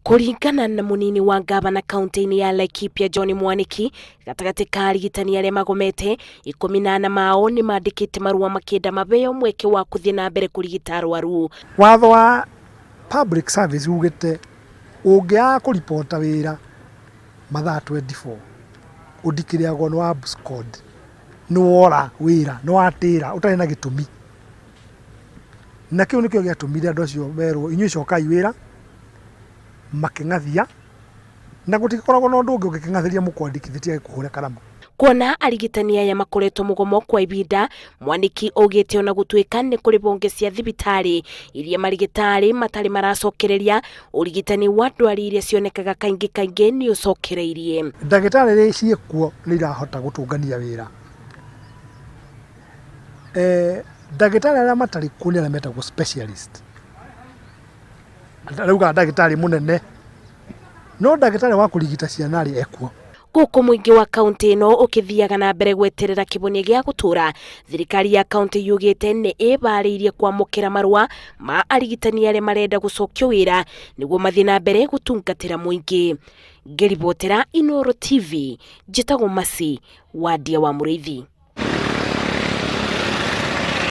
Kũringana na mũnini wa ngavana kaunti-inĩ ya Laikipia John Mwaniki, gatagatĩ ka arigitani arĩa magomete, 14 mao nĩ mandĩkĩte marũa makĩenda mabeo mweke wa kũthiĩ na mbere kũrigita arwaru. Watho wa public service ugĩte ũngĩaga kũribota wĩra mathaa 24 ũndikĩrĩagwo nĩ wa abscond, nĩ wora wĩra, nĩ watĩra ũtarĩ na gĩtũmi. Na kĩu nĩkĩo gĩatũmire andũ acio merwo inyuĩ cokai wĩra, makĩng'athia, na gũtigĩkoragwo na ũndũ ũngĩ ũngĩkĩng'athĩria mũkwandĩkithĩtie agĩkũhũre karamu. Kuona arigitani aya makoretwo mũgomo kwa ibinda, Mwaniki augĩte ona gũtuĩka nĩ kũrĩ bonge cia thibitarĩ iria marigĩtarĩ matarĩ maracokereria, ũrigitani wa ndwari iria cionekaga kaingĩ kaingĩ nĩ ũcokereirie. Ndagĩtarĩ rĩ ciĩkuo nĩ irahota gũtũngania wĩra. Ndagĩtarĩ arĩa matarĩ kuo nĩ arĩa metagwo specialist. Arauga ndagĩtarĩ mũnene, no ndagĩtarĩ wa kũrigita ciana rĩ ekuo. Gũkũ mũingĩ wa kaunti ĩno ũkĩthiaga na mbere gweterera kĩhonia gĩa gũtũra, thirikari ya kaunti yugĩte nĩ ĩbarĩirie kwamũkĩra marũa ma arigitani arĩa marenda gũcokio wĩra nĩguo mathiĩ na mbere gũtungatĩra mũingĩ. Ngĩribotera Inooro TV, njĩtagwo Mercy Wandia wa Mũrĩithi.